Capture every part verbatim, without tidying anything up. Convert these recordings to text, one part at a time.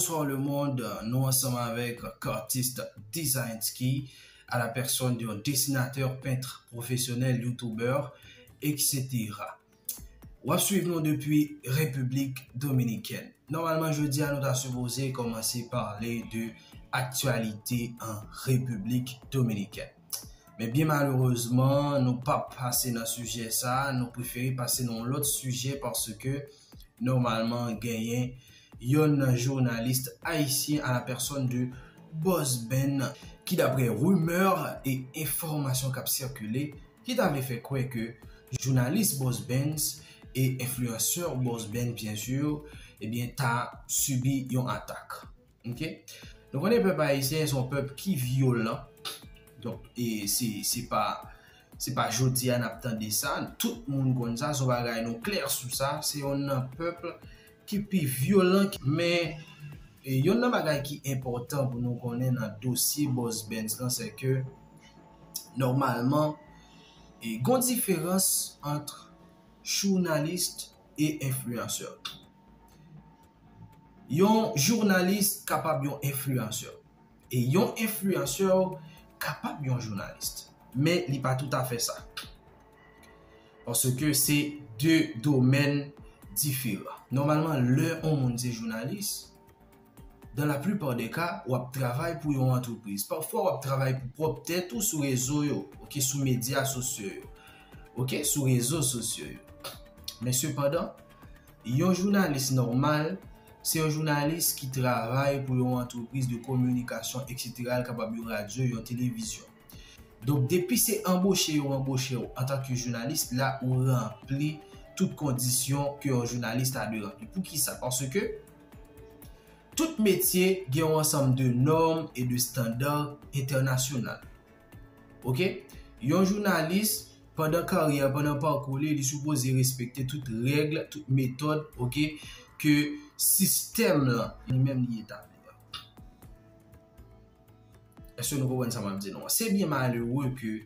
Bonsoir le monde, nou ansanm avèk Kartist Design Ski, à la personne d'un dessinateur, peintre professionnel, youtubeur, et cetera. W ap swiv nou depi Repiblik Dominikèn. Nòmalman, jodi a, nou ta sipoze kòmanse pale de aktyalite an Repiblik Dominikèn. Men byen malerezman, nou p ap pase nan sijè sa a, nou prefere pase nan yon lòt sijè paske nòmalman genyen yonn nan jounalis ayisyen à la personne de Boss Ben ki daprè rimè e enfòmasyon k ap sikile, ki ta vle fè kwè ke jounalis Boss Ben e enfliyansè Boss Ben, byen si, ebyen, ta sibi yon atak. Ok? Nou konnen pèp ayisyen se yon pèp ki vyolan. Donk, e se, se pa, se pa jodi a n ap tande sa. Tout moun konn sa, se yon bagay nou klè sou sa. Se yonn nan pèp ki pi vyolan. Men, e yonn nan bagay ki enpòtan pou nou konnen nan dosye Boss Ben lan, se ke nòmalman, e gon diferans ant jounalis e enfliyansè. Yon jounalis kapab yon enfliyansè. E yon enfliyansè kapab yon jounalis. Men li pa toutafè sa. Paske se de domèn diferan. Nòmalman, lè yon moun se jounalis, dans la plupart des cas, w ap travay pou yon antrepriz. Pafwa, w ap travay pou pwòp tèt ou sou rezo yo, ok, sou medya sosyo yo, ok, sou rezo sosyo yo. Men sepandan, yon jounalis nòmal, se yon jounalis ki travay pou yon antrepriz de kominikasyon, et cetera. L kapab yon radyo, yon televizyon. Donk, depi se anboche yo anboche w antanke jounalis, la ou ranpli tout kondisyon ke yon jounalis ta dwe ranpli. Poukisa? Paske tout metye gen yon ansanm de nòm e de estanda entènasyonal. Ok? Yon jounalis, pandan karyè, pandan pakou li, li sipoze respekte tout règ, tout metòd, ok, ke sistèm lan li menm li etabli a. Èske nou konprann sa m ap di nou an? Se byen malere ke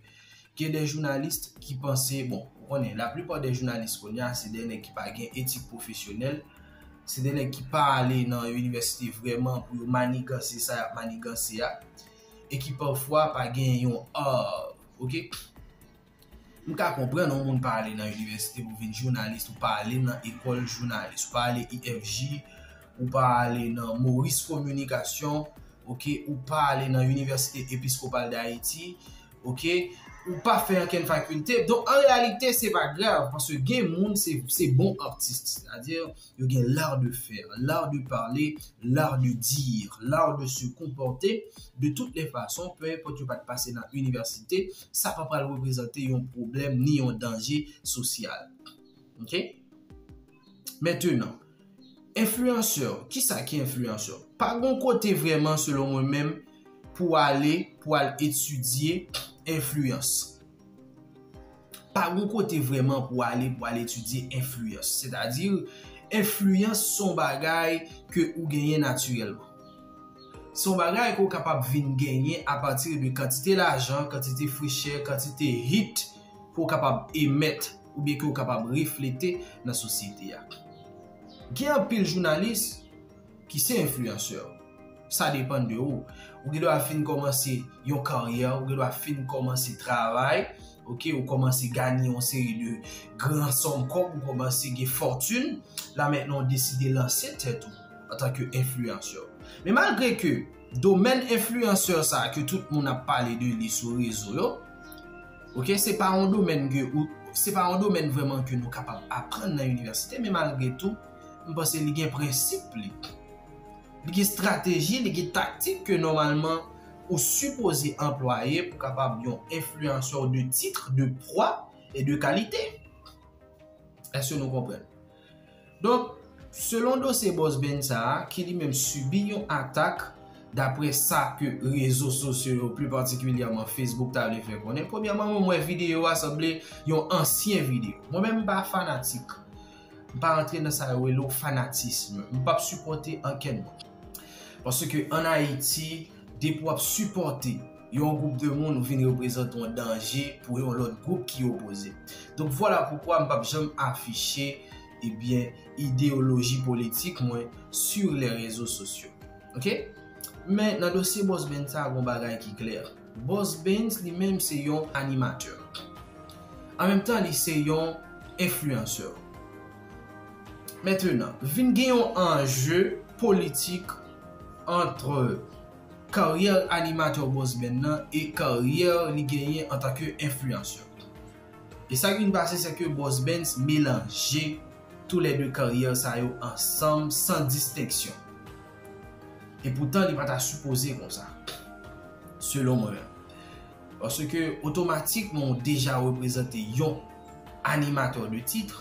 gen de jounalis ki panse, bon, ou konnen, laplipa de jounalis kounye a, se de nèg ki pa gen etik pwofesyonèl, se de nèg ki pa ale nan inivèsite vrèman pou yo maniganse sa y ap maniganse a, e ki pafwa pa gen yon, ah, ok? M ka konprann yon moun pa ale nan inivèsite pou vin jounalis, ou pa ale nan ekòl jounalis, ou pa ale I F J, ou pa ale nan Maurice Communication, ok, ou pa ale nan Université Épiscopale d'Haïti, ok, ou pa fè ankenn fakilte. Donk, an reyalite, se pa grav, paske gen moun, se, se bon atis, sètadi, yo gen l'art de faire, l'art de parler, l'art de dire, l'art de se comporter, de toutes les façons, peu importe yo pa t pase nan inivèsite, sa pa pral reprezante yon pwoblèm ni yon danje sosyal. Ok? Mentenan, enfliyansè, kisa ki enfliyansè? Pa gon kote vrèman, selon mwen menm, pou ale, pou al etidye enfliyans. Pa gon kote vrèman pou ale, pou al etidye enfliyans. Sètadi, enfliyans se yon bagay ke ou genyen natirèlman. Se yon bagay ke w kapab vin genyen apati de kantite lajan, kantite frechè, kantite hit ke w kapab emèt oubyen ke w kapab reflete nan sosyete a. Gen anpil jounalis ki se enfliyansè. Sa depann de ou. Ou gen dwa fin kòmanse yon karyè, ou gen dwa fin kòmanse travay, ok, ou kòmanse ganye yon seri de gran sòm kòb, ou kòmanse gen fòtin, la mentnan ou deside lanse tèt ou antanke enfliyansè. Men malgre ke domèn enfliyansè sa a ke tout moun ap pale de li sou rezo yo, ok, se pa yon domèn ke ou, se pa yon domèn vrèman ke nou kapab aprann nan inivèsite, men malgre tou, m panse li gen prensip li. Li gen estrateji, li gen taktik ke nòmalman ou sipoze anplwaye pou kapab yon enfliyansè de titre, de poids et de qualité. Èske nou konprann? Donk, selon dosye Boss Ben sa a, ki li menm sibi yon atak, daprè sa ke rezo sosyo yo, pli patikilyèman Facebook, ta vle fè konnen. Premyèman, mwen, m wè videyo a sanble yon ansyen videyo. Mwen menm, m pa fanatik. M pa rantre nan sa yo rele w fanatism. M p ap sipòte ankenn moun. Paske ann Ayiti, depi w ap sipòte yon gwoup de moun, ou vin reprezante yon danje pou yon lòt gwoup ki opoze. Donk, vwala poukwa m p ap janm afiche, ebyen, ideyoloji politik mwen sur les réseaux sociaux. Ok? Men nan dosye Boss Benz sa, gon bagay ki klè. Boss Benz li menm se yon animatè. An menm tan, li se yon enfliyansè. Mentenan, vin gen yon anje politik ant karyè animatè Boss Benz nan e karyè li genyen antanke enfliyansè. E sa ki vin pase, se ke Boss Benz melanje toulède karyè sa yo ansanm san distenksyon. E poutan, li pa ta sipoze konsa, selon mwen menm. Paske otomatikman ou deja reprezante yon animatè de tit.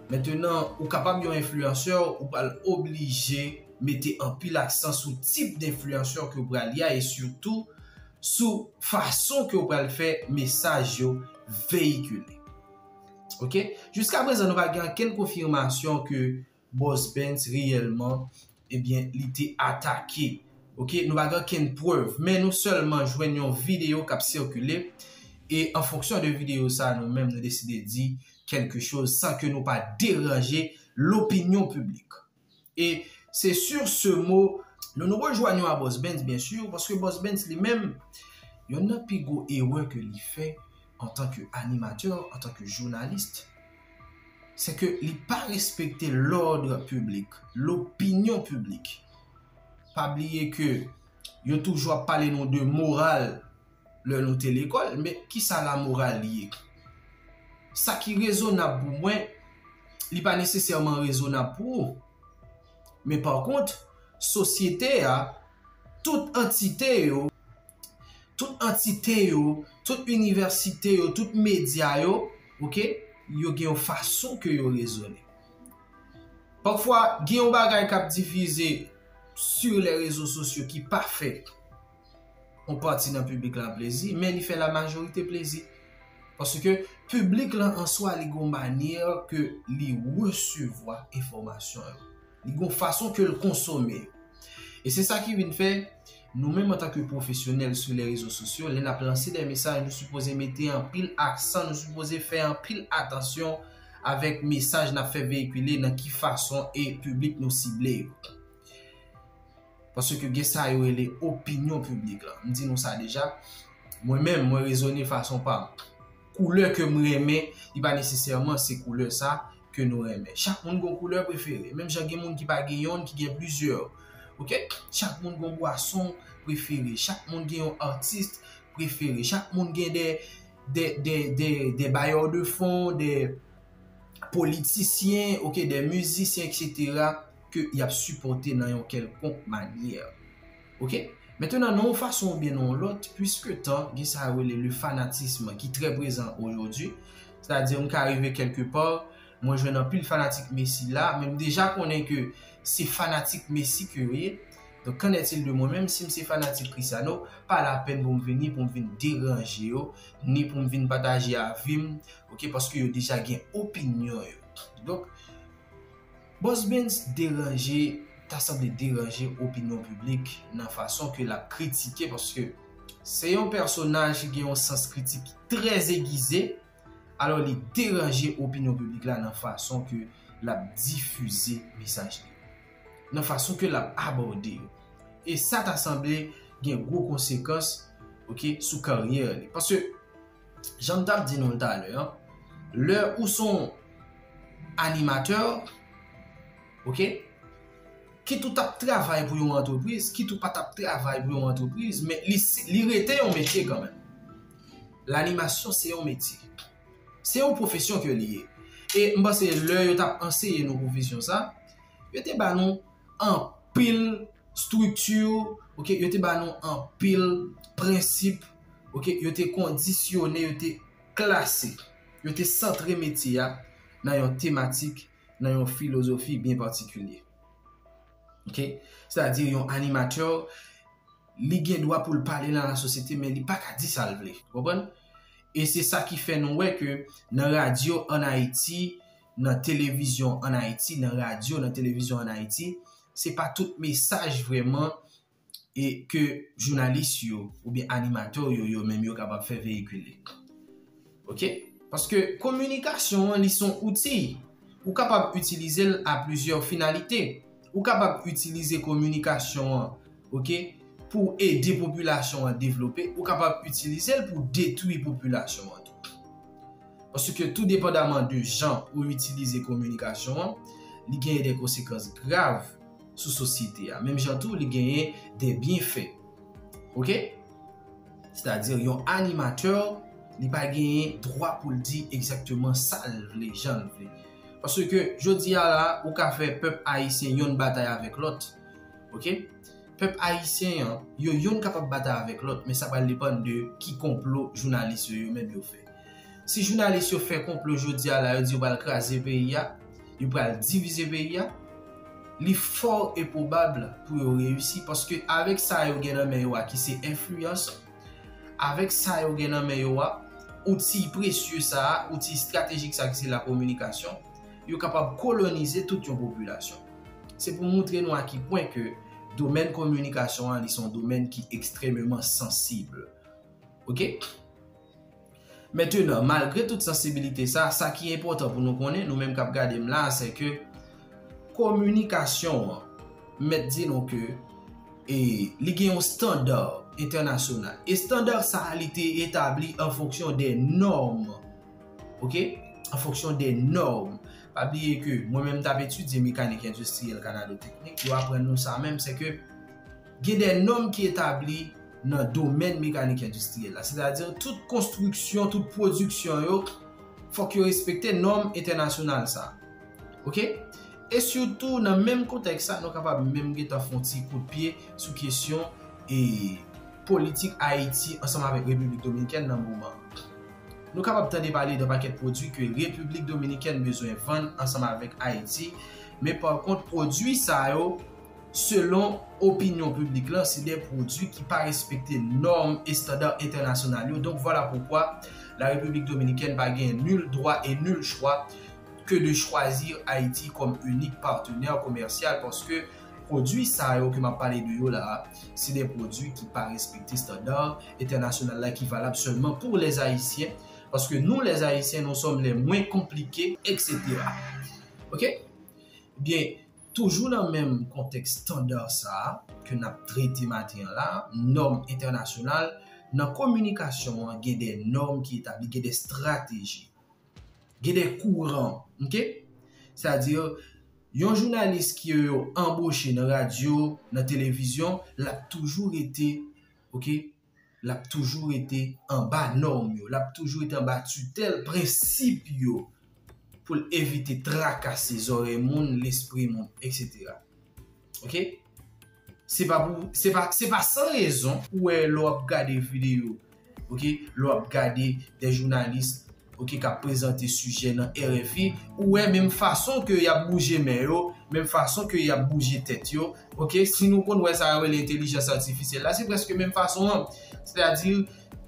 Mentenan, ou kapab yon enfliyansè, ou pral oblije mete anpil aksan sou tip denfliyansè ke w pral ye a e sitou sou fason ke w pral fè mesaj yo veyikile. Ok? Jiska prezan, nou pa gen okenn konfimasyon ke Boss Benz reyèlman, ebyen, li te atake. Ok? Nou pa gen okenn prèv, men nou sèlman jwenn yon videyo k ap sikile, e an fonksyon de videyo sa, nou menm, nou deside di kèlke choz san ke nou pa deranje lopinyon piblik. E se sur ce mot, nou, nou rejwenn yo a Boss Benz, byen si, paske Boss Benz li menm, yonn nan pi gwo erè ke li fè antanke animatè, antanke jounalis, se ke li pa respekte lòd piblik, lopinyon piblik. Pa bliye ke yo toujou ap pale nou de moral lè nou te lekòl, men kisa lamoral li ye? Sa ki rezonab pou mwen, li pa nesesèman rezonab pou ou. Men pa kont, sosyete a, tout antite yo, tout antite yo, tout inivèsite yo, tout medya yo, ok, yo gen yon fason ke yo rezone. Pafwa, gen yon bagay k ap difize sur les réseaux sociaux ki pa fè yon pati nan piblik la plezi, men li fè la majorite plezi. Paske piblik lan an swa, li gon manyè ke li resevwa enfòmasyon yo. Li gon fason ke l konsome yo. E se sa ki vin fè, nou menm antanke pwofesyonèl sou les réseaux sociaux, lè n ap lanse de mesaj, nou sipoze mete anpil aksan, nou sipoze fè anpil atansyon avèk mesaj n ap fè veyikile, nan ki fason e piblik nou sible yo. Paske gen sa yo rele opinyon piblik lan. M di nou sa deja. Mwen menm, mwen rezone fason pa m. Koulè ke m renmen, li pa nesesèman se koulè sa ke nou renmen. Chak moun gon koulè prefere. Menm jan gen moun ki pa gen yonn, ki gen plizyè. Ok? Chak moun gon bwason prefere. Chak moun gen yon atis prefere. Chak moun gen de, de, de, de, de bailleurs de fonds, de politisyen, ok, de mizisyen, et cetera, ke y ap sipòte nan yon kèlkonk manyè. Ok? Mentenan, nan yon fason oubyen nan yon lòt, puiske tan, gen sa yo rele le fanatisme ki trè prezan ojòdi, sètadi m ka rive kèlke pa, mwen jwenn anpil fanatik Messi la, men m deja konnen ke se fanatik Messi ke yo ye. Donk, qu'en est-il de mwen menm? Si m se fanatik Cristiano, pa lapèn pou m vini, pou m vin deranje yo, ni pou m vin pataje avi m, ok, paske yo deja gen opinyon yo. Donk, Boss Benz deranje, ta sanble deranje opinyon piblik nan fason ke l ap kritike, paske se yon pèsonaj ki gen yon sans kritik trè egize, alò li deranje opinyon piblik la nan fason ke l ap difize mesaj li, nan fason ke l ap abòde yo. E sa ta sanble gen gwo konsekans, ok, sou karyè li. Paske, jan m t ap di nou l talè a, lè ou se yon animatè, ok, kit ou t ap travay pou yon antrepriz, kit ou pa t ap travay pou yon antrepriz, men li, li rete yon metye kanmenm. Lanimasyon se yon metye. Se yon pwofesyon ke li ye. E m panse lè yo t ap anseye nou pwofesyon sa, yo te ba nou anpil estrikti, ok, yo te ba nou anpil prensip, ok, yo te kondisyone, yo te klase, yo te santre metye a nan yon tematik, nan yon filozofi byen patikilye. Ok? Sètadi yon animatè, li gen dwa pou l pale nan lasosyete, men li pa ka di sa l vle. Ou konprann? E se sa ki fè nou wè ke nan radyo ann Ayiti, nan televizyon ann Ayiti, nan radyo, nan televizyon ann Ayiti, se pa tout mesaj vrèman e ke jounalis yo oubyen animatè yo, yo menm yo kapab fè veyikile. Ok? Paske kominikasyon an, li se yon outi. Ou kapab itilize l a plizyè finalite. Ou kapab itilize kominikasyon an, oke, pou ede popilasyon an devlope, ou kapab itilize l pou detwi popilasyon an tou. Paske tou depandaman de jan ou itilize kominikasyon an, li genyen de konsekans grav sou sosyete a. Menm jan tou, li genyen de byenfè. Oke? Sètadi, yon animatè, li pa genyen dwa pou l di egzakteman sa l vle, jan l vle. Paske jodi a la, ou ka fè pèp ayisyen yonn batay avèk lòt. Oke? Pèp ayisyen an, yo yonn kapab batay avèk lòt, men sa pral depann de ki konplo jounalis yo, yo menm yo fè. Si jounalis yo fè konplo jodi a la, yo di yo pral kraze peyi a, yo pral divize peyi a, li fò e pwobab pou yo reyisi, paske avèk sa yo gen nan men yo a ki se enfliyans, avèk sa yo gen nan men yo a, outi presye sa a, outi estratejik sa a ki se lakominikasyon, yo kapab kolonize tout yon popilasyon. Se pou montre nou a ki pwen ke domèn kominikasyon an, li se yon domèn ki ekstrèmeman sansib. Oke? Mentenan, malgre tout sansibilite sa, sa ki enpòtan pou nou konnen, nou menm k ap gade m la, se ke kominikasyon an mèt di nou ke e li gen yon estanda entènasyonal. Estanda sa a, li te etabli an fonksyon de nòm. Oke? An fonksyon de nòm. Pa bliye ke mwen menm m t ap etidye mekanik endistriyèl Kanado Teknik, yo aprann nou sa menm, se ke gen de nòm ki etabli nan domèn mekanik endistriyèl la. Sètadi, tout konstriksyon, tout pwodiksyon yo, fòk yo respekte nòm entènasyonal sa. Oke? E sitou, nan menm kontèks sa, nou kapab menm gentan fè yon ti kout pye sou kesyon e politik Ayiti ansanm avèk Repiblik Dominikèn nan moman an. Nou kapab tande pale de pakèt pwodui ke Repiblik Dominikèn bezwen vann ansanm avèk Ayiti, men pa kont, pwodui sa yo, selon opinyon piblik lan, se de pwodui ki pa respekte nòm estanda entènasyonal yo. Donk, vwala poukwa la Repiblik Dominikèn pa gen nul droit et nul choix que de choisir Ayiti comme unique partenaire commercial, paske pwodui sa yo ke m ap pale de yo la a, se de pwodui ki pa respekte estanda entènasyonal la ki valab sèlman pou lèzayisyen, paske nou, lèzayisyen, nous sommes les moins compliqués, et cetera. Oke? Byen, toujou nan menm kontèks estanda sa a ke n ap trete maten an la, nòm entènasyonal, nan kominikasyon an, gen de nòm ki etabli, gen de estrateji, gen de kouran, oke? Sètadi, yon jounalis ke yo anboche nan radyo, nan televizyon, l ap toujou rete, oke, l ap toujou rete anba nòm yo, l ap toujou rete anba titèl prensip yo pou l evite trakase zòrèy moun, lespri moun, et cetera. Oke? Se pa pou, se pa, se pa san rezon ou wè lè w ap gade videyo, oke, lè w ap gade de jounalis, oke, k ap prezante sijè nan R F I, ou wè menm fason ke y ap bouje men yo, menm fason ke y ap bouje tèt yo, oke, si nou konn wè sa yo rele entèlijans atifisyèl la, se prèske menm fason an. Sètadi,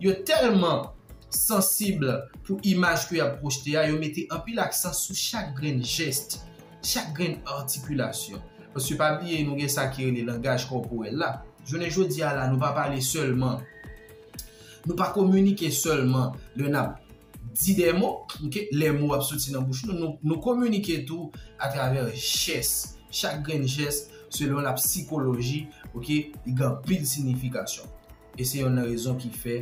yo tèlman sansib pou imaj ke y ap pwojte a, yo mete anpil aksan sou chak grenn jès, chak grenn atikilasyon. Paske pa bliye, nou gen sa ki rele langaj kòporèl la. Jounen jodi a la, nou pa pale sèlman, nou pa kominike sèlman lè n ap di de mo, oke, lè mo ap soti nan bouch nou, nou, nou kominike tou atravè jès. Chak grenn jès, selon la sikoloji, oke, li gen anpil siyifikasyon. E se yonn nan rezon ki fè,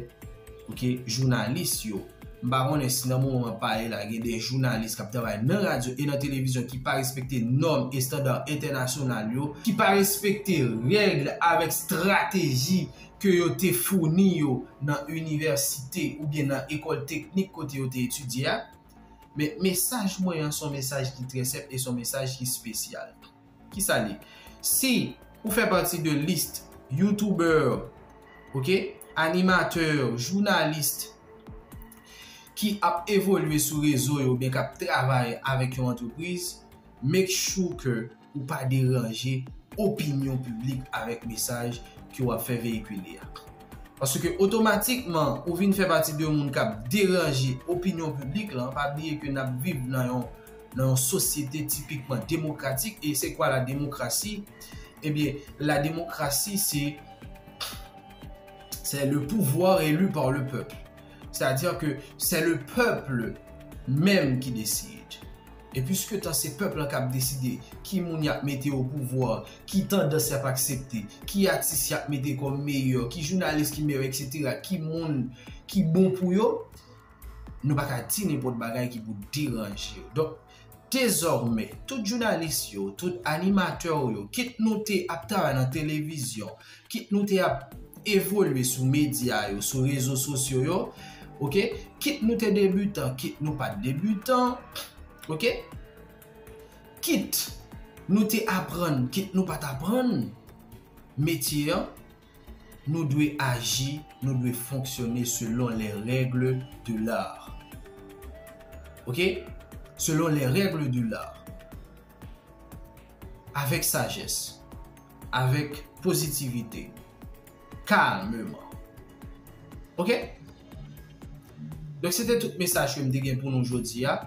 oke, jounalis yo, m pa konnen si nan moman m ap pale la, gen de jounalis k ap travay nan radyo e nan televizyon ki pa respekte nòm, estanda entènasyonal yo, ki pa respekte règ avèk estrateji ke yo te founi yo nan inivèsite oubyen nan ekòl teknik kote yo te etidye a. Men mesaj mwen an se yon mesaj ki trè senp e se yon mesaj ki espesyal. Kisa l ye? Si ou fè pati de lis youtubè, oke, animatè, jounalis ki ap evolye sou rezo yo oubyen k ap travay avèk yon antrepriz, make sure ke ou pa deranje opinyon piblik avèk mesaj ke w ap fè veyikile a. Paske otomatikman, ou vin fè pati de moun k ap deranje opinyon piblik lan. Pa bliye ke n ap viv nan yon, nan yon sosyete tipikman demokratik. E c'est quoi la démocratie? Ebyen, la démocratie, c'est, c'est le pouvoir élu par le peuple. C'est-à-dire que c'est le peuple même qui décide. E piske tan se pèp lan k ap deside ki moun y ap mete o pouvwa, ki tandans y ap aksepte, ki atis y ap mete kòm meyè, ki jounalis ki meyè, etsetera, ki moun ki bon pou yo, nou pa ka di nenpòt bagay ki pou deranje yo. Donk, dezòmè, tout jounalis yo, tout animatè yo, kit nou te ap travay nan televizyon, kit nou te ap evolye sou medya yo, sou rezo sosyo yo, oke? Kit nou te debitan, kit nou pa t debitan, oke? Kit nou te aprann, kit nou pa t aprann metye an, nou dwe aji, nou dwe fonksyone selon les règles de l'art. Oke? Selon les règles de l'art. Avèk sajès, avèk pozitivite, kalmeman. Oke? Donk, se te tout mesaj ke m te gen pou nou jodi a.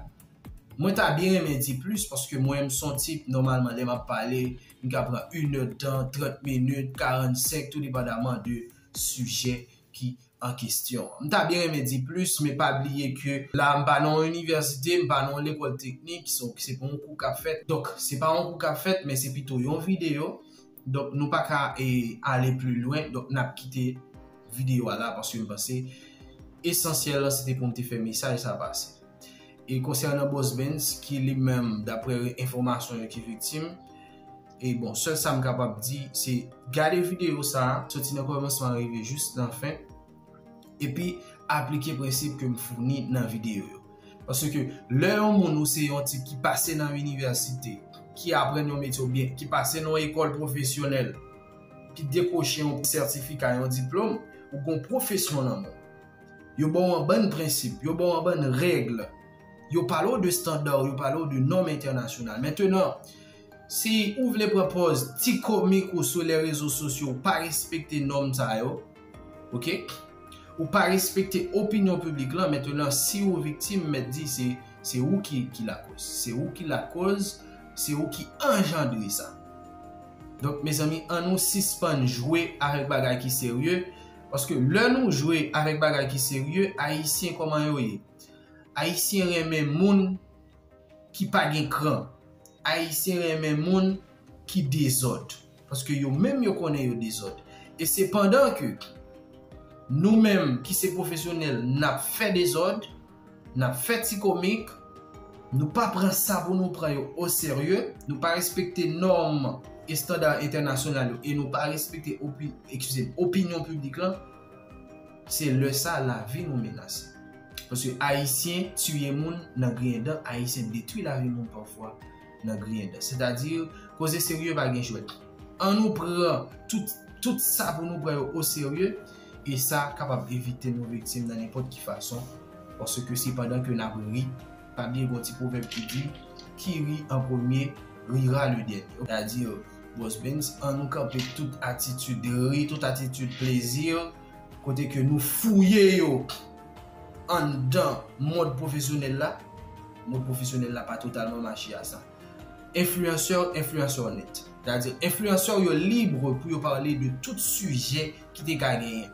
Mwen ta byen renmen di plis, paske mwen, m se yon tip, nòmalman, lè m ap pale, m ka pran inèdtan, trant minit, karannsenk, tou depandaman de sijè ki an kesyon. M ta byen renmen di plis, men pa bliye ke la, m pa nan yon inivèsite, m pa nan yon lekòl teknik, so, se pa yon kou k ap fèt. Donk, se pa yon kou k ap fèt, men se pito yon videyo. Donk, nou pa ka, e, ale pli lwen. Donk, n ap kite videyo a la, paske m panse esansyèl lan, se te pou m te fè mesaj sa pase. E konsènan Boss Benz, ki li menm, daprè enfòmasyon yo, ki viktim, e bon, sèl sa m kapab di, se gade videyo sa a, soti nan kòmansman rive jis nan fen, epi aplike prensip ke m founi nan videyo yo. Paske lè yon moun ou se yon tip ki pase nan inivèsite, ki aprann yon metye oubyen ki pase nan yon ekòl pwofesyonèl, ki dekwoche yon sètifika, yon diplòm, ou gen yon pwofesyon nan men w. Yo ba w yon bann prensip, yo ba w yon bann règ. Yo pale w de estanda, yo pale w de nòm entènasyonal. Mentenan, si ou vle pran pòz ti komik ou sou lè rezo sosyo, ou pa respekte nòm sa yo, oke? Ou pa respekte opinyon piblik lan, mentenan, si ou viktim, m mèt di se, se ou ki, ki lakòz. Se ou ki lakòz, se ou ki anjandre sa. Donk, mezanmi, ann nou sispann jwe avèk bagay ki serye, paske lè nou jwe avèk bagay ki serye, Ayisyen kòman yo ye? Ayisyen renmen moun ki pa gen kran. Ayisyen renmen moun ki dezòd. Paske yo menm yo konnen yo dezòd. E se pandan ke nou menm ki se pwofesyonèl, n ap fè dezòd, n ap fè ti komik, nou pa pran sa pou nou pran yo oserye, nou pa respekte nòm estanda entènasyonal yo, e nou pa respekte opi-, eskize m, opinyon piblik lan, se lè sa lavi nou menase. Paske Ayisyen tiye moun nan griyen dan, Ayisyen detwi lavi moun pafwa nan griyen dan. Sètadi, koze serye pa gen jwèt. Ann nou pran tout, tout sa pou nou pran yo oserye, e sa kapab evite nou viktim nan nenpòt ki fason, paske se pandan ke n ap ri, pa bliye gen yon ti pwovèb ki di, qui rit en premier rira le dernier. Sètadi, Boss Benz, ann nou kanpe tout atitid ri, tout atitid plezi, kote ke nou fouye yo anndan mond pwofesyonèl la, mond pwofesyonèl la pa totalman mache a sa. Enfliyansè, enfliyansè nèt. Sètadi, enfliyansè yo lib pou yo pale de tout sijè ki te ka genyen.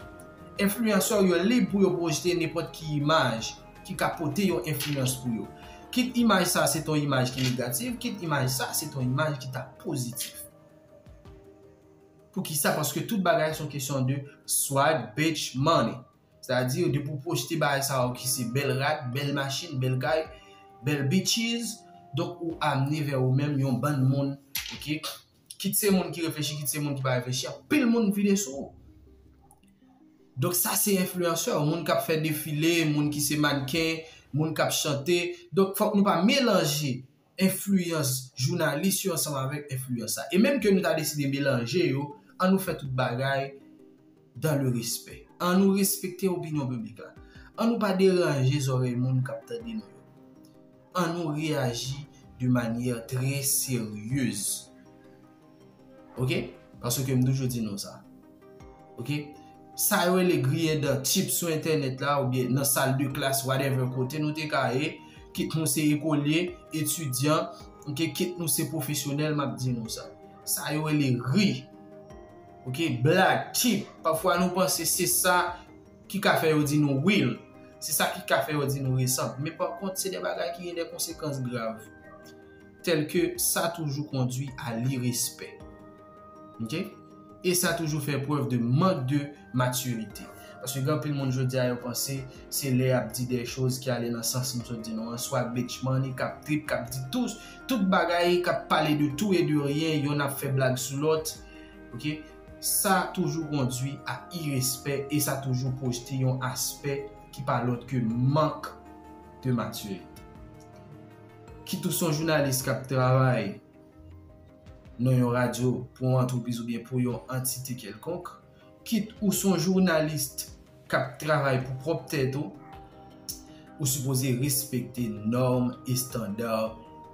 Enfliyansè yo lib pou yo pwojte nenpòt ki imaj ki ka pote yon enfliyans pou yo. Kit imaj sa se ton imaj ki negatif, kit imaj sa se ton imaj ki ta pozitif. Poukisa? Paske tout bagay se yon kesyon de swag, bitch, money. Sètadi, depi w pwojte bagay sa yo ki se bèl rad, bèl machin, bèl kay, bèl bitches, donk ou amene vè ou menm yon bann moun, oke? Kit se moun ki reflechi, kit se moun ki pa reflechi, anpil moun vide sou ou. Donk sa se enfliyansè, moun k ap fè defile, moun ki se mannken, moun k ap chante. Donk fòk nou pa melanje enfliyans jounalis yo ansanm avèk enfliyans sa. E menm ke nou ta deside melanje yo, ann nou fè tout bagay dans le respect. Ann nou respekte opinyon piblik la. Ann nou pa deranje zòrèy moun k ap tande nou yo. Ann nou reyaji de manyè trè seryez. Oke? Paske m toujou di nou sa. Oke? Sa yo rele griyen dan tip sou entènèt la oubyen nan sal de klas, whatever, kote nou te ka ye, kit nou se ekolye, etidyan, oke, kit nou se pwofesyonèl, m ap di nou sa. Sa yo rele ri. Oke? Blag, tip. Pafwa nou panse se sa ki ka fè yo di nou real. Se sa ki ka fè yo di nou resan. Men pa kont, se de bagay ki gen de konsekans grav. tel ke sa toujou kondwi a lirespè. Ok? E sa toujou fè prèv de mank de matirite. Paske gen anpil moun jodi a yo panse se lè y ap di de choz ki ale nan sans m sot di nou an, swa bitch money, k ap trip, k ap di tout, tout bagay, k ap pale de tout e de rien, yonn ap fè blag sou lòt. Ok? Sa toujou kondwi a irespè e sa toujou pwojte yon aspè ki pa lòt ke mank de matirite. Kit ou se yon jounalis k ap travay nan yon radyo, pou yon antrepriz oubyen pou yon antite kèlkonk, kit ou se yon jounalis k ap travay pou pwòp tèt ou, ou sipoze respekte nòm, estanda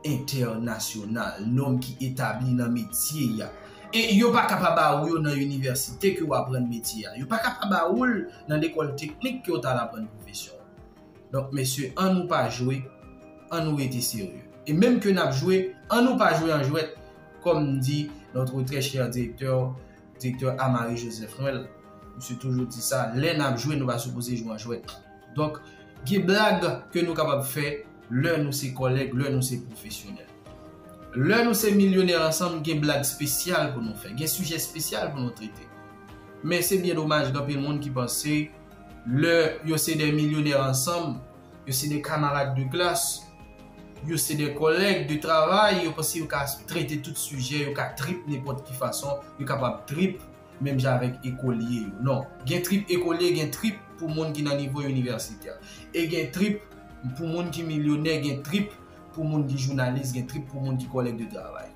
entènasyonal, nòm ki etabli nan metye a. E yo pa ka pa ba ou yo nan inivèsite ke w aprann metye a. Yo pa ka pa ba ou l nan lekòl teknik ke w t al aprann pwofesyon. Donk, mesye, ann nou pa jwe, ann nou rete serye. E menm ke n ap jwe, ann nou pa jwe an jwèt, kòm di notre très cher directeur, directeur Amari Joseph Noël. Misye toujou di sa, lè n ap jwe, nou pa sipoze jwe an jwèt. Donk, gen blag ke nou kapab fè lè nou se kòlèg, lè nou se pwofesyonèl. Lè nou se milyonè ansanm, gen blag espesyal pou nou fè, gen sijè espesyal pou nou trete. Men se byen domaj, gen anpil moun ki panse lè yo se de milyonè ansanm, yo se de kamarad de klas, yo se de kòlèg de travay, yo panse yo ka trete tout sijè, yo ka trip nenpòt ki fason, yo kapab trip menm jan avèk ekolye yo. Non, gen trip ekolye, gen trip pou moun ki nan nivo inivèsitè. E gen trip pou moun ki milyonè, gen trip pou moun ki jounalis, gen trip pou moun ki kòlèg de travay.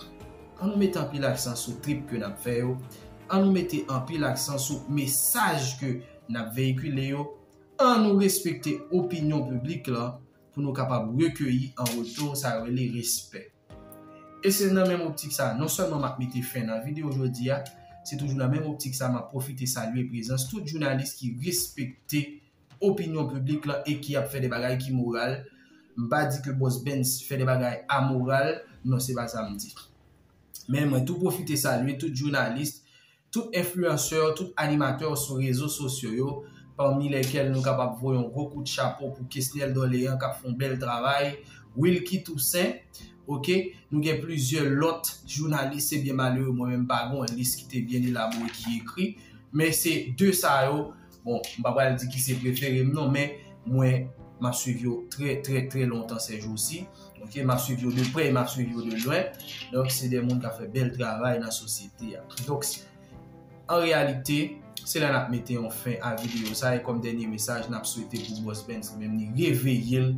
Ann nou mete anpil aksan sou trip ke n ap fè yo. Ann nou mete anpil aksan sou mesaj ke n ap veyikile yo. Ann nou respekte opinyon piblik la pou nou kapab rekeyi an retou sa yo rele respè. E se nan menm optik sa, non sèlman m ap mete fen nan videyo jodi a, se toujou nan menm optik sa m ap pwofite salye prezans tout jounalis ki respekte opinyon piblik lan e ki ap fè de bagay ki moral. M pa di ke Boss Benz fè de bagay amoral, non, se pa sa m di. Men mwen tou pwofite salye tout jounalis, tout enfliyansè, tout animatè sou rezo sosyo yo, pami lèkèl nou kapab voye yon gwo kout chapo pou Kesnel Dorlean k ap fè yon bèl travay, Wilky Toussaint, ok, nou gen plizyè lòt jounalis, se byen malere, mwen menm pa gen yon lis ki te byen elabore ki ekri, men se de sa yo, bon, m pa pral di ki se prefere m non, men mwen, m ap swiv yo trè, trè, trè lontan ces jours-ci. Ok, m ap swiv yo de prè, m ap swiv yo de lwen. Donk, se de moun k ap fè bèl travay nan sosyete a. Donk, an reyalite, se la n ap mete yon fen a videyo sa, e kòm dènye mesaj, n ap swete pou Boss Benz li menm li reveye l,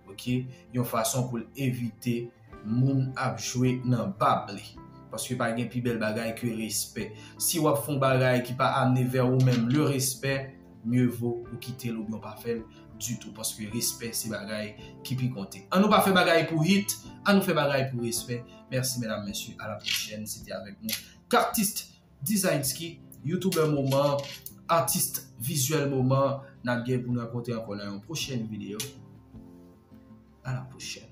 ok, yon fason pou l evite moun ap jwe nan bab li. Paske pa gen pi bèl bagay ke respè. Si w ap fè yon bagay ki pa amene vè ou menm le respè, mieux vaut ou kite l oubyen w pa fè l ditou. Paske respè se bagay ki pi konte. Ann nou pa fè bagay pou hit, ann nou fè bagay pou respè. Mèsi medam, mesye, à la prochaine. Se te avèk nou Kartist Designski, youtubè moman, atis vizyèl moman. N ap gen pou n rankontre ankò nan yon pwochèn videyo. À la prochaine.